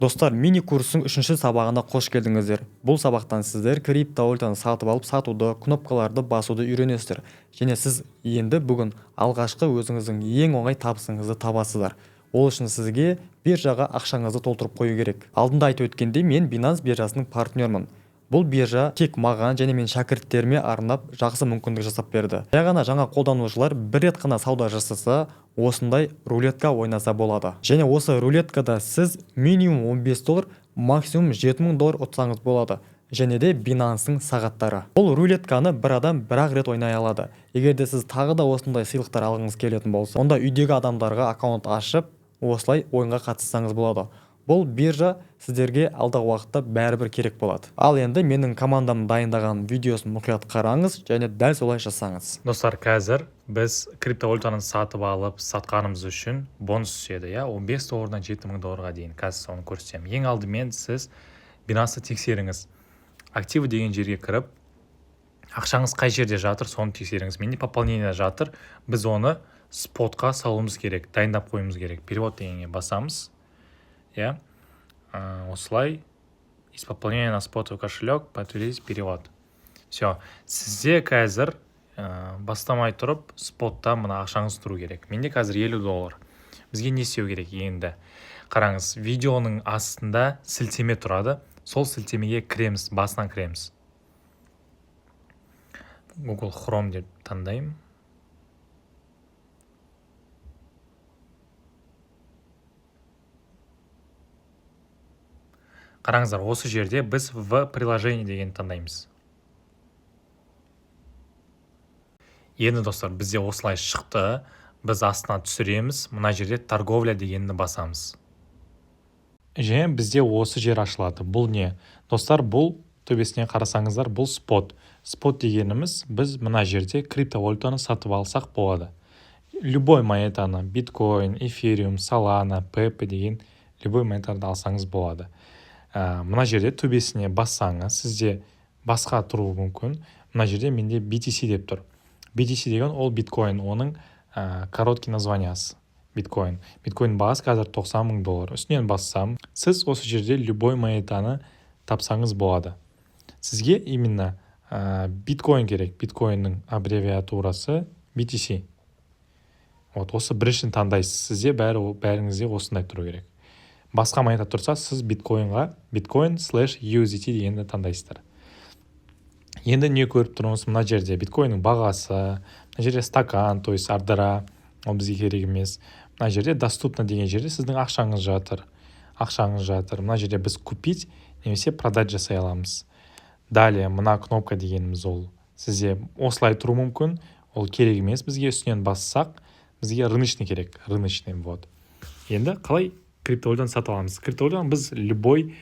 Достар, мини курстың үшінші сабағына қош келдіңіздер. Бұл сабақтан сіздер криптовалютаны сатып алып сатуды, кнопкаларды басуды үйренесіздер. Және сіз енді бүгін алғашқы өзіңіздің ең оңай табысыңызды табасыздар. Ол үшін сізге биржаға ақшаңызды толтырып қою керек. Алдында айтып өткендей, мен Binance биржасының партнермін. Бұл биржа тек маған және мен шәкірттеріме арнап жақсы мүмкіндік жасап берді. Жай ғана жаңа қолданушылар бір рет қана сауда жасаса, осындай рулетка ойнаса болады. Және осы рулеткада сіз минимум 15 доллар, максимум 7000 доллар ұтсаңыз болады. Және де Binance'ның сағаттары. Бұл рулетканы бір адам бір-ақ рет ойнай алады. Егер де сіз тағы да осындай сыйлықтар алғыңыз келетін болса, онда үйдегі адамдарға аккаунт ашып, осылай ойынға қатыссаңыз болады. Бұл биржа сіздерге алдағы уақытта бәрібір керек болады. Ал енді менің командам дайындаған видеосын мұқият қараңыз және дәл солай жасаңыз. Достар, қазір біз криптовалютаны сатып алып сатқанымыз үшін бонус түседі, иә, 15 доллардан 7000 долларға дейін. Қазір соны көрсетемін. Ең алдымен сіз Binance'ты тексеріңіз. Активы деген жерге кіріп, ақшаңыз қай жерде жатыр, соны тексеріңіз. Менде пополнение жатыр. Біз оны спотқа салуымыз керек, дайындап қоюымыз керек. Перевод дегенге басамыз. Иә, осылай из пополнения на спотовый кошелек подтвердить перевод. Все, сізде қазір бастамай тұрып спотта мына ақшаңыз тұру керек. Менде қазір 50 доллар. Бізге не істеу керек енді? Қараңыз, видеоның астында сілтеме тұрады. Сол сілтемеге кіреміз, басынан кіреміз. Google Chrome деп таңдаймын. Қараңыздар, осы жерде біз в приложении деген таңдаймыз. Енді, достар, бізде осылай шықты. Біз астына түсіреміз, мына жерде торговля дегенді басамыз. Және бізде осы жер ашылады. Бұл не? Достар, бұл төбесіне қарасаңыздар, бұл спот. Спот дегеніміз, біз мына жерде криптовалютаны сатып алсақ болады. Любой монетаны, биткоин, эфириум, солана, пепе деген любой монетаны алсаңыз болады. Мына жерде төбесіне бассаңыз, сізде басқа тұруы мүмкін. Мына жерде менде BTC деп тұр. BTC деген ол биткоин, оның короткий названиясы биткоин. Биткоин бағасы қазір 90 мың доллар. Үстінен бассам, сіз осы жерде любой монетаны тапсаңыз болады. Сізге именно биткоин керек. Биткоиннің аббревиатурасы BTC. Вот осы біріншіні таңдайсыз. Сізде бәріңізде осындай тұру керек. Басқа монета тұрса, сіз биткоинға биткоин слэш USDT дегенді таңдайсыздар. Енді не көріп тұрмыз? Мына жерде биткоиннің бағасы, мына жерде стакан, то есть ордера, ол бізге керек емес. Мына жерде доступно деген жерде сіздің ақшаңыз жатыр. Ақшаңыз жатыр. Мына жерде біз купить немесе продать жасай аламыз. Далее мына кнопка дегеніміз ол сізде осылай тұруы мүмкін. Ол керек емес бізге, үстінен бассақ, бізге рыночный керек. Рыночный, вот. Енді қалай криптовалютаны сатып аламыз? Криптовалютаны біз любой,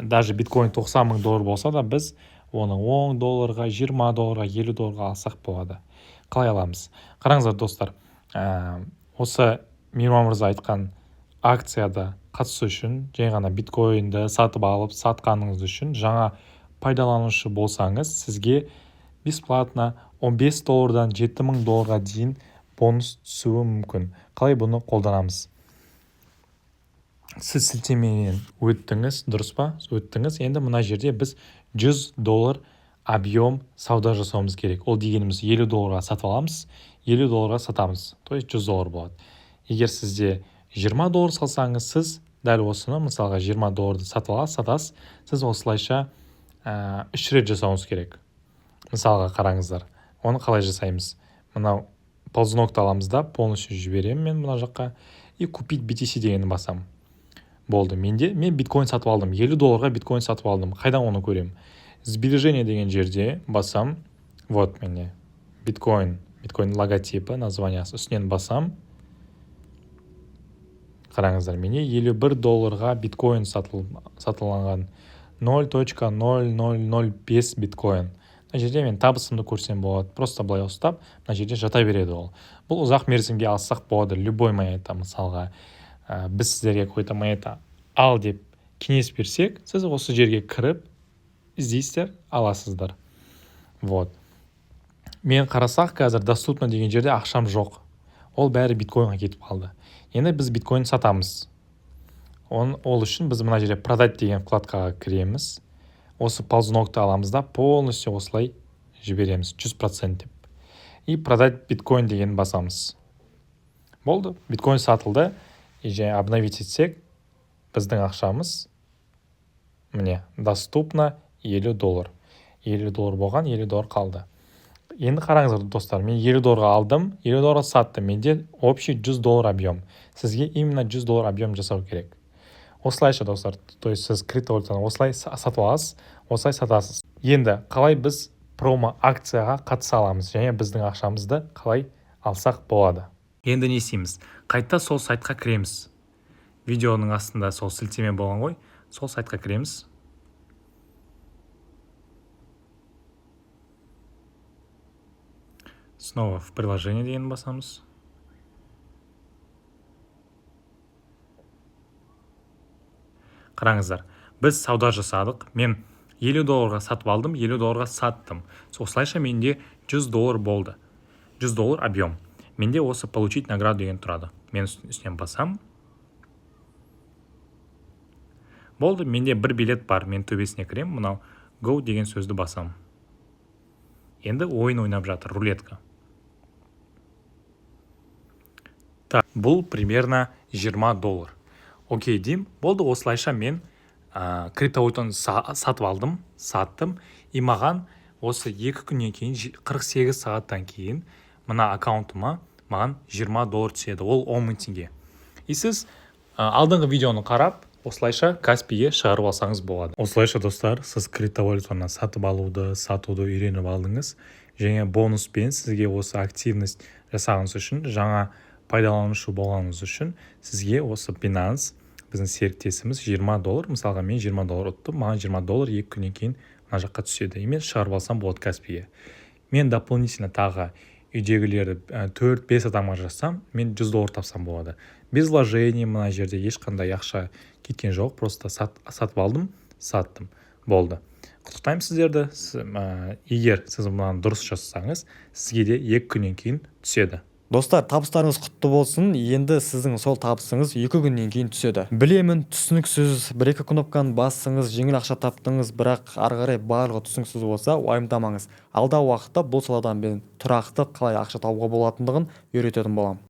даже биткоин 90 мың доллар болса да, біз оны 10 долларға, 20 долларға, 50 долларға алсақ болады. Қалай аламыз? Қараңыздар, достар, осы Мейірман мырза айтқан акцияда қатысу үшін, жай ғана биткоинді сатып алып сатқаныңыз үшін жаңа пайдаланушы болсаңыз, сізге бесплатно 15 доллардан 7000 долларға дейін бонус түсуі мүмкін. Қалай бұны қолданамыз? Сіз сілтемеден өттіңіз, дұрыс па? Өттіңіз. Енді мына жерде біз 100 доллар объем сауда жасауымыз керек. Ол дегеніміз 50 долларға сатып аламыз, 50 долларға сатамыз. То есть 100 доллар болады. Егер сізде 20 доллар салсаңыз, сіз дәл осыны, мысалға 20 долларды сатып аласыз, сатасыз, сіз осылайша 3 рет жасауыңыз керек. Мысалға қараңыздар, оны қалай жасаймыз? Мынау ползунокты аламыз да, полностью жіберемін мен мына жаққа и купить BTC дегенді басамын. Болды, мен биткоин сатып алдым, 50 долларға биткоин сатып алдым. Қайдан оны көремін? Сбережение деген жерде басам, вот міне биткоин, биткоин логотипі, названиясы, үстінен басам. Қараңыздар, менде 51 долларға биткоин сатылған, 0.0005 биткоин. Мына жерде мен табысымды көрсем болады. Просто былай ұстап, мына жерде жата береді ол. Бұл ұзақ мерзімге алсақ болады, любой монета, мысалға. Біз сіздерге какой-то монета ал деп кеңес берсек, сіз осы жерге кіріп іздейсіздер, аласыздар. Вот. Мен қарасақ, қазір доступно деген жерде ақшам жоқ. Ол бәрі биткоинға кетіп қалды. Енді біз биткоин сатамыз. Ол үшін біз мына жерде «Продать» деген вкладкаға кіреміз. Осы ползунокты аламыз да, полностью осылай жібереміз, 100% деп, и «Продать биткоин» деген басамыз. Болды, биткоин сатылды. И және обновить етсек, біздің ақшамыз, міне, доступно 50 доллар. 50 доллар болған, 50 доллар қалды. Енді қараңыздар, достар, мен 50 долларға алдым, 50 долларға саттым, менде общий 100 доллар объем. Сізге именно 100 доллар объем жасау керек. Осылайша, достар, то есть сіз криптовалютаны осылай сатып аласыз, осылай сатасыз. Енді қалай біз промо акцияға қатыса аламыз және біздің ақшамызды қалай алсақ болады? Енді не істейміз? Қайта сол сайтқа кіреміз. Видеоның астында сол сілтеме болған ғой, сол сайтқа кіреміз. Снова «В приложение» деген басамыз. Қараңыздар, біз сауда жасадық. Мен 50 долларға сатып алдым, 50 долларға саттым. Осылайша менде 100 доллар болды, 100 доллар объем. Менде осы «Получить награду» деген тұрады. Мен үстінен басам. Болды, менде бір билет бар. Мен төбесіне кіремін, мынау «Go» деген сөзді басам. Енді ойын ойнап жатыр, рулетка. Так, бұл примерно 20 доллар. Окей деймін. Болды, осылайша мен криптовалютаны сатып алдым, саттым. И маған осы 2 күннен кейін, 48 сағаттан кейін мына аккаунтыма маған 20 доллар түседі. Ол 10 мың теңге. И сіз алдыңғы видеоны қарап, осылайша Каспиге шығарып алсаңыз болады. Осылайша, достар, сіз криптовалютаны сатып алуды, сатуды үйреніп алдыңыз және бонуспен сізге осы активность жасағаныңыз үшін, жаңа пайдаланушы болғаныңыз үшін сізге осы Binance, біздің серіктесіміз, 20 доллар. Мысалға, мен 20 доллар ұттым, маған 20 доллар 2 күннен кейін мына жаққа түседі и мен шығарып алсам болады Каспиге. Мен дополнительно тағы үйдегілерді 4-5 адамға жазсам, мен 100 доллар тапсам болады. Без вложений, мына жерде ешқандай ақша кеткен жоқ, просто сатып алдым, саттым, болды. Құттықтаймын сіздерді. Егер сіз мынаны дұрыс жасасаңыз, сізге де 2 күннен кейін түседі. Достар, табыстарыңыз құтты болсын! Енді сіздің сол табысыңыз 2 күннен кейін түседі. Білемін, түсініксіз, бір екі кнопканы бассыңыз, жеңіл ақша таптыңыз, бірақ ары қарай барлығы түсініксіз болса, уайымдамаңыз. Алдағы уақытта бұл саладан мен тұрақты қалай ақша табуға болатындығын үйрететін боламын.